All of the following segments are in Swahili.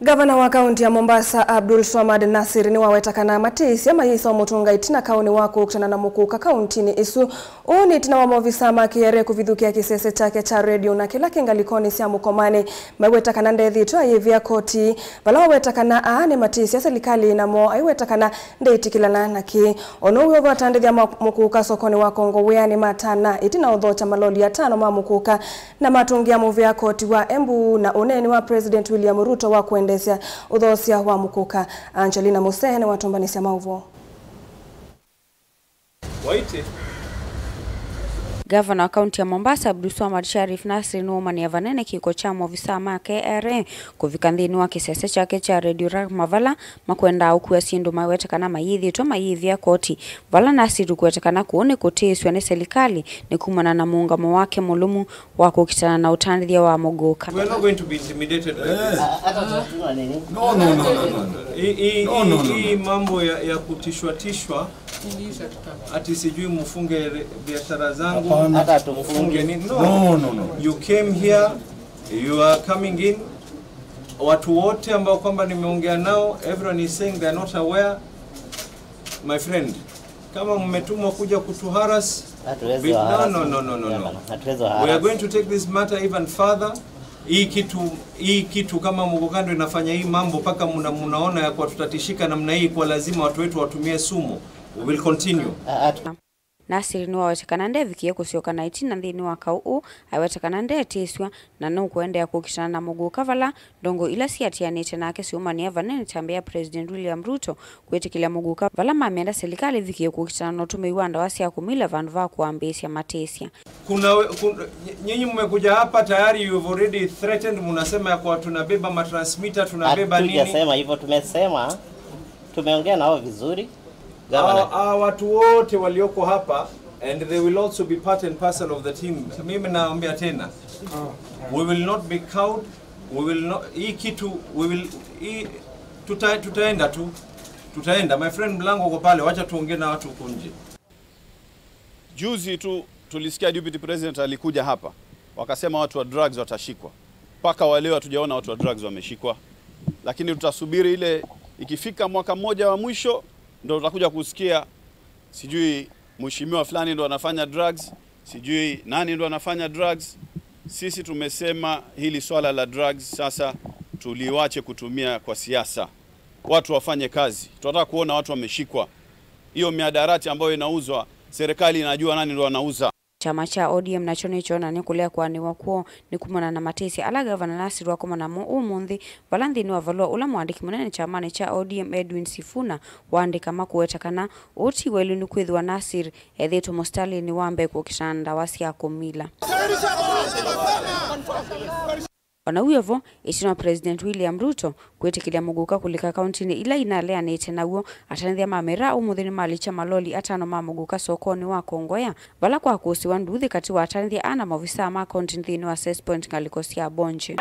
Gavana wa kaunti ya Mombasa Abdul Swamad Nasir ni wawetakana matisi ama yisa mutunga itina kauni wako kutana na mukuka kauntini isu uni itina wa movisa makiyere kuvidhukia kisese chake cha radio na kila kingalikoni siya mukomani mawetakana ndethi toa yevia koti bala wawetakana aane matisi ya serikali na mo aiwetakana ndeiti kilana na ki ono uyovo atandithia mukuka sokoni wa Kongo weani matana itina udhocha maloli ya tano ma mukuka na matungia muvia koti wa Embu na uneni wa President William Ruto wa kuende udhosia wa mukuka. Angelina Musene watumbanisia mauvo. Waite. Gavana wa kaunti ya Mombasa Abdulswamad Sharif Nasir nuomani ya vanene kiko cha movisa ma KRA kuvika nthini wa kisese chake cha Radio Rahma makwenda ukuya sindu mawetekana mayithi to mayithi ya koti vala Nasir kuwetekana kuone kotiswa ni serikali ni kumana na muungamo wake mulumu wa kukitana na utandithia wa muguka. We are not going to be intimidated by this. No, no, no, no, no. No, no. Mambo ya kutishwa tishwa ati sijui mfunge biashara zangu. No, no, no. You came here, you are coming in. Watu wote ambao kwamba nimeongea nao, everyone is saying they are not aware. My friend, kama mmetumwa kuja kutuharas, no, no, no, no, no, no. We are going to take this matter even further. Hii kitu kama mugokando inafanya hii mambo paka munaona ya kwa tutatishika namna hii, kwa lazima watu wetu watumie sumu. We will continue. Nasir ni wawetekana ndevikie kusioka na itina nthini wa kau awetekana ndetiswa na no kuendea kukitana na muguka vala ndongo ila siatianite nake siumania vanene tambia President William Ruto kwitikila muguka vala mamienda serikali vikie kukitana no tumeiwanda wasia kumila vandu va kuambisia matesia. Kuna nyinyi mmekuja hapa tayari, you've already threatened, mnasema ya kwa tunabeba matransmitter, tunabeba nini? Hatujasema hivyo, tumesema tumeongea nao vizuri. Watu wote walioko hapa, and they will also be part and parcel of the team. Mimi naambia tena, we will not be cowed, we will not, hii kitu, we will, tutaenda tu, tutaenda. My friend, mlango uko pale, wacha tuongee na watu huko nje. Juzi tu tulisikia Deputy President alikuja hapa, wakasema watu wa drugs watashikwa. Paka wale hatujaona watu wa drugs wameshikwa. Lakini tutasubiri ile ikifika mwaka mmoja wa mwisho ndo tutakuja kusikia sijui mheshimiwa fulani ndo anafanya drugs, sijui nani ndo anafanya drugs. Sisi tumesema hili swala la drugs sasa tuliwache kutumia kwa siasa. Watu wafanye kazi. Tunataka kuona watu wameshikwa. Hiyo miadarati ambayo inauzwa, serikali inajua nani ndo anauza. Chama cha ODM nacho nichona ni kulea kwa ni wakuo ni kumona na matesi ala gavana Nasir wako na muumundi valanthi ni wavalua ula mwandiki munene chamani cha ODM Edwin Sifuna waandika makuwetakana uti welu ni kwithwa Nasir ethetu mostali ni wambe kukishanda wasia kumila. Ona uyovo itina President William Ruto kwitikilia muguka kulika kauntini ila inalea nite naguo atanithia mamera umuthini malicha maloli atano ma muguka sokoni wa Kongoya vala kwa kusiwa nduthi kati wa atanithia ana maofisa ma kaunti nthini wa Access Point ngalikosia Bonje.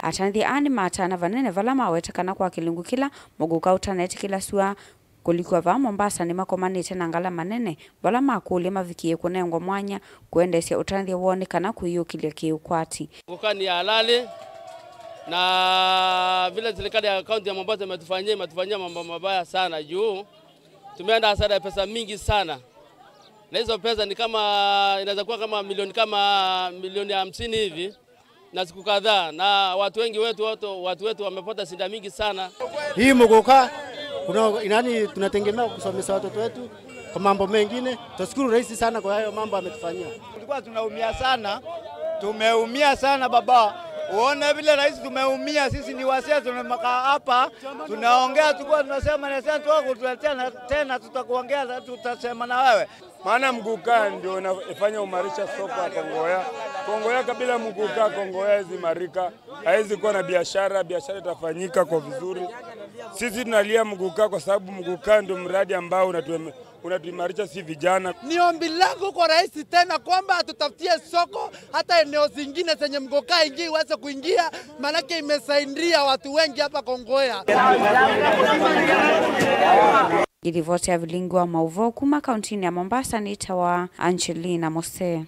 Atanithia ani matana vanene vala mawetakana kwa kilungu kila muguka utaneti kila sua kulikuwa va Mombasa ni makomanite na ngala manene wala makuli mavikie kunengwa mwanya kuendesia utanthia wone kana kuiyukilia kiukwati. Muguka ni halali na vile serikali ya kaunti ya Mombasa imetufanyia mambo mabaya sana juu tumeenda hasara ya pesa mingi sana. Na hizo pesa ni kama inaweza kuwa kama milioni 50 hivi na siku kadhaa, na watu wengi wetu watu wetu wamepata shida mingi sana. Hii muguka kuna inani tunategemea kusomesha watoto wetu kwa mambo mengine. Tushukuru rais sana kwa hayo mambo ametufanyia. Tulikuwa tunaumia sana, tumeumia sana baba. Uone vile rais tumeumia sisi ni wasia, tumekaa hapa tunaongea, tulikuwa tunasema na sasa tunakuletea tena, tutakuongea tutasema na wewe. Maana mguka ndio inafanya umarisha soko ya Kongoya. Kongoya kabila mguka Kongoya haizi-marika, haizi kuwa na biashara, biashara itafanyika kwa vizuri. Sisi tunalia mguka kwa sababu mguka ndio mradi ambao unatuimarisha si vijana. Ni ombi langu kwa rais tena kwamba atutafutie soko hata eneo zingine zenye mguka ingi iweze kuingia, manake imesaidia watu wengi hapa Kongoya. Ilivotea vilingwa mauvo kuma kauntini ya Mombasa ni tawa Angelina Mose.